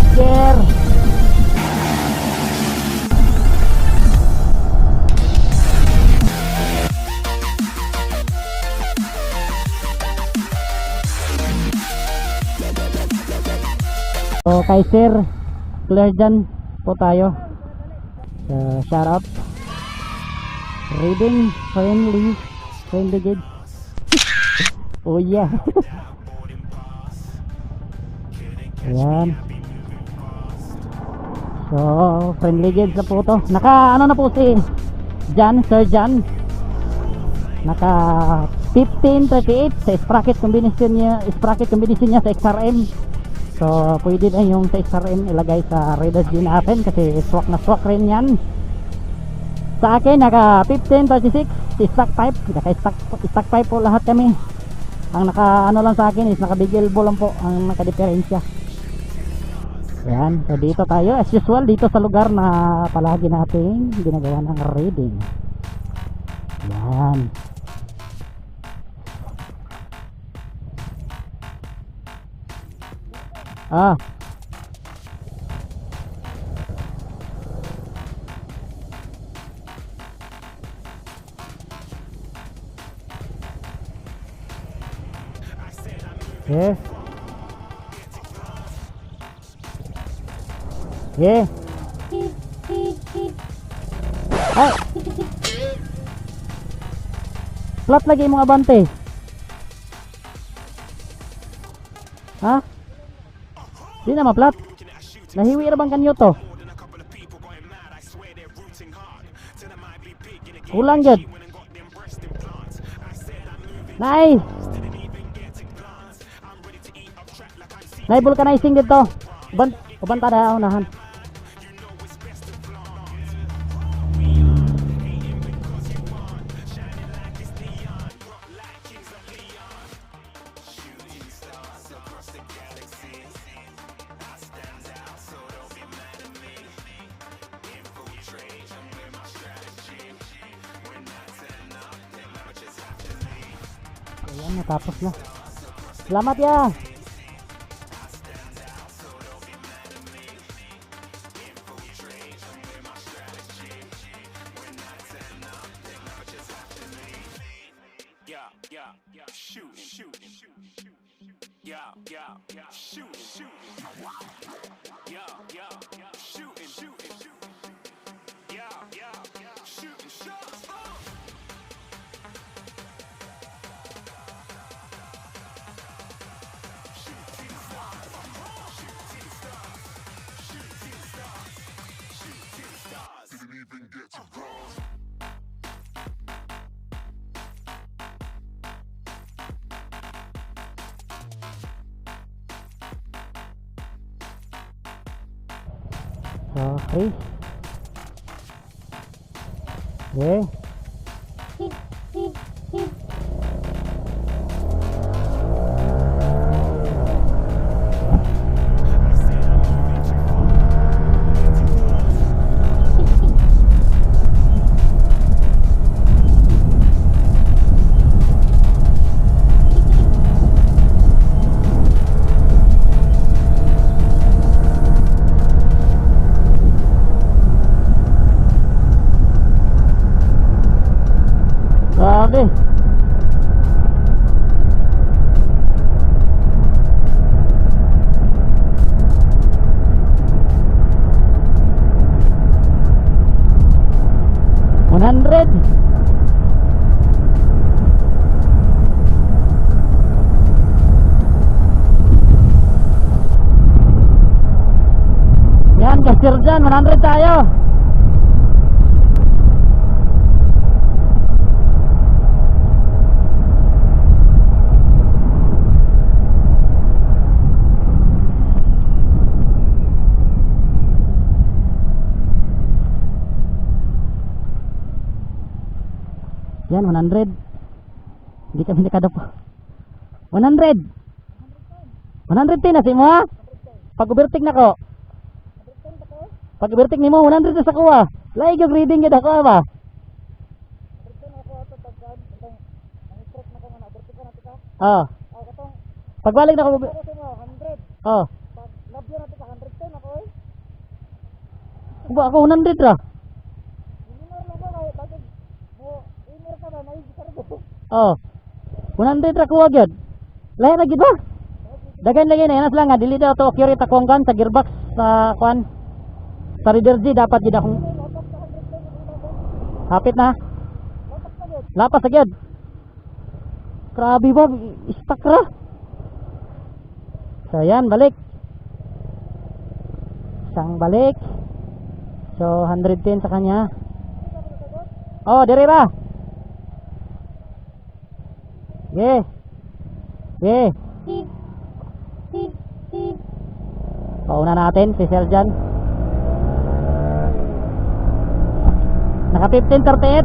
Right gear. So kay Sir Claire dyan po tayo. So, shout out. Reading friendly, friendly gauge. Oh yeah. Ayan. So, friendly gauge na po to. Naka ano na po si Jan, Sir Jan. Naka 1538 sa sprocket combination niya sa XRM. So, pwede na yung sa XRM ilagay sa Raider G natin kasi swak na swak rin yan. Sa akin, naka 1536 stock pipe. Naka stock pipe po lahat kami. Ang naka ano lang sa akin is naka big elbow lang po ang naka-diferensya. Ayan, so dito tayo as usual dito sa lugar na palagi nating ginagawa ng reading. Ayan. Ah. Yeah. Yeah. Ay. Flat lagi imong abante. Ha? Di na ma-flat. Nahiwi ra bang kanyo to? Kulang jud. Nay. Nay vulcanizing dito. Uban uban ta na unahan. Ayan, natapos na. Salamat ya. Yeah, shoot, shoot, yeah, shoot, shoot, yeah, shoot, shoot, yeah, shoot, shoot. Shooting stars, shooting stars, shooting stars, shooting stars. Didn't even get to cross. Okay. Okay. I said I'm moving too far. Too close. Grabe. 100. Yan, kasir dyan, 100 tayo. Yan, 100. Hindi kami nakadapo. 100. 110 na si mo ha? Pag overtake na ko. Pag overtake nimo, 100 na sa kuha. Laig og reading gid ako ba? Ah. Pagbalik na ko. Oh. Ako ba ako 100 ra. Oh. 100 ra kuha gyud. Lahi ra gyud ba? Dagan lagi na yanas lang nga dili daw to accurate akong kan sa gearbox sa kwan. Sa Raider G dapat gyud akong hapit na. Lapas na gyud. Grabe ba, stuck ra. So ayan, balik. Isang balik. So 110 sa kanya. Oh, dire ra. Yeah. Yeah. Pauna natin si Sir Jan. Naka 15:38.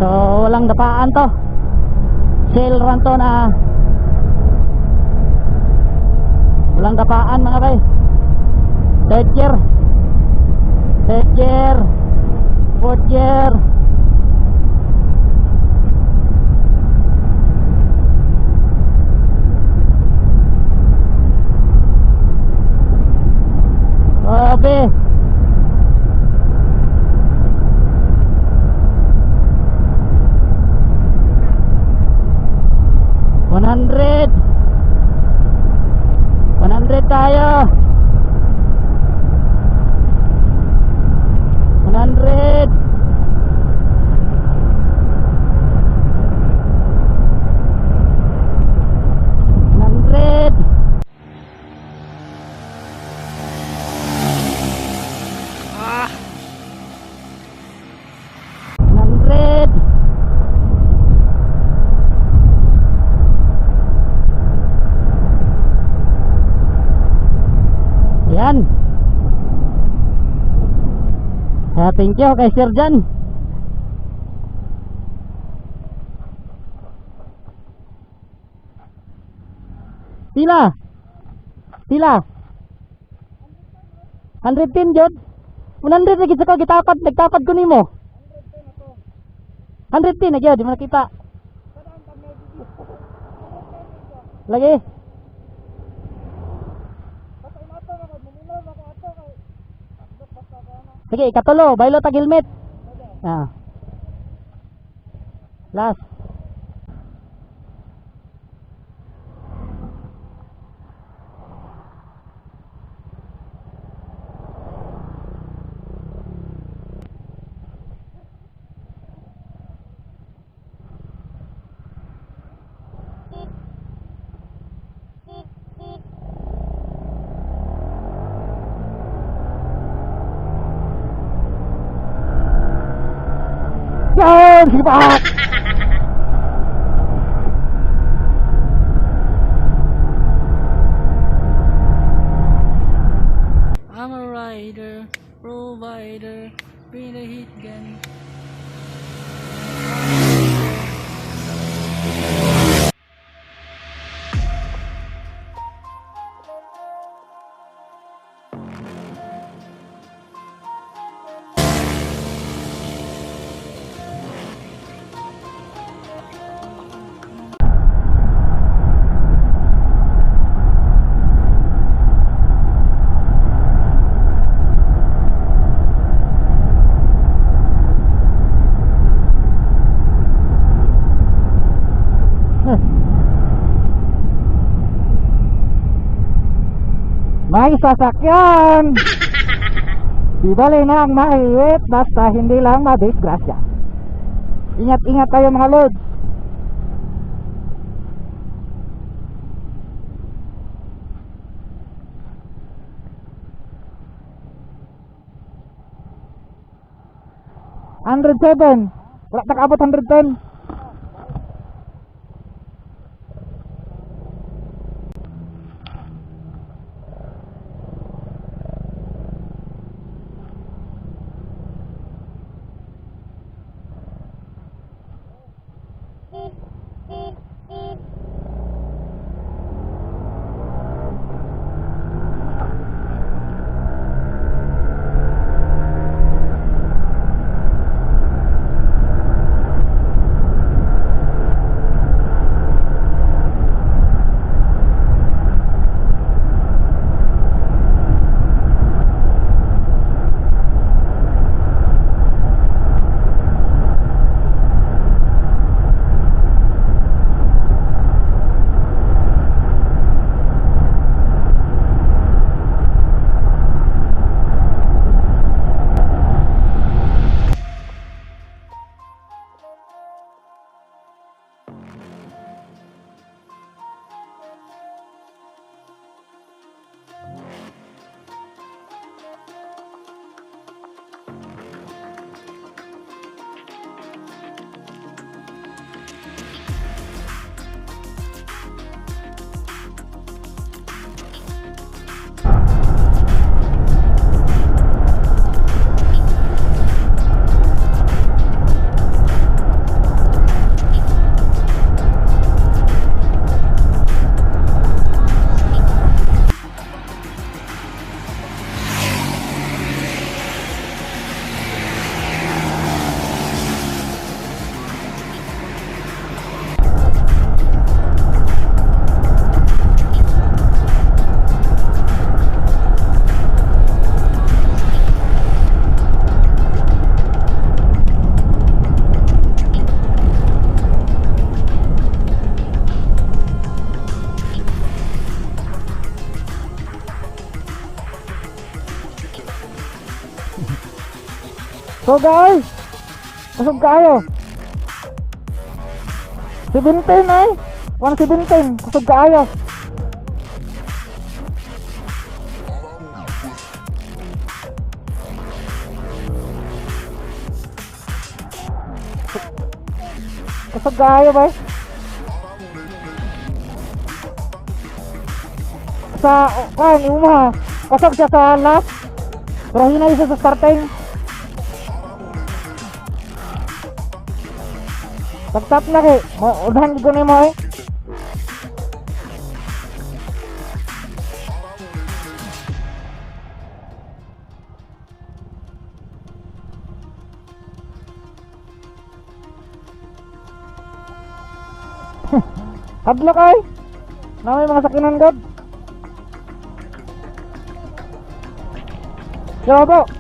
So walang dapaan to. Shell run to na walang dapaan mga bay. Third gear. Third gear. Fourth gear. Grabe. 100. 100 tayo. 100. 100. Ah. 100. Yan. Kaya thank you kay Sir Jan. Pila? Pila? 110 jud. 100 na gid sa ko gitapad, nagtapad ko nimo. 110 na gyud, di mo nakita. Lagi. Sige, ikatulo, baylo tag helmet. Ah. Last. Yan! Sige pa! I'm a rider, provider, bring the heat gun. May sasakyan! Di bale na ang maiit, basta hindi lang madisgrasya. Ingat-ingat tayo mga lods. 107. Wala ta kaabot 110. So guys, kusog kaayo. 17 ay. 117, kusog kaayo. Kusog kaayo bay. Sa kan imo ha. Kusog siya sa last. Pero hinay siya sa starting. Pagtap na kay, unahan ko nimo eh. Hadlok ay. Na may mga sakinan god. Yo po.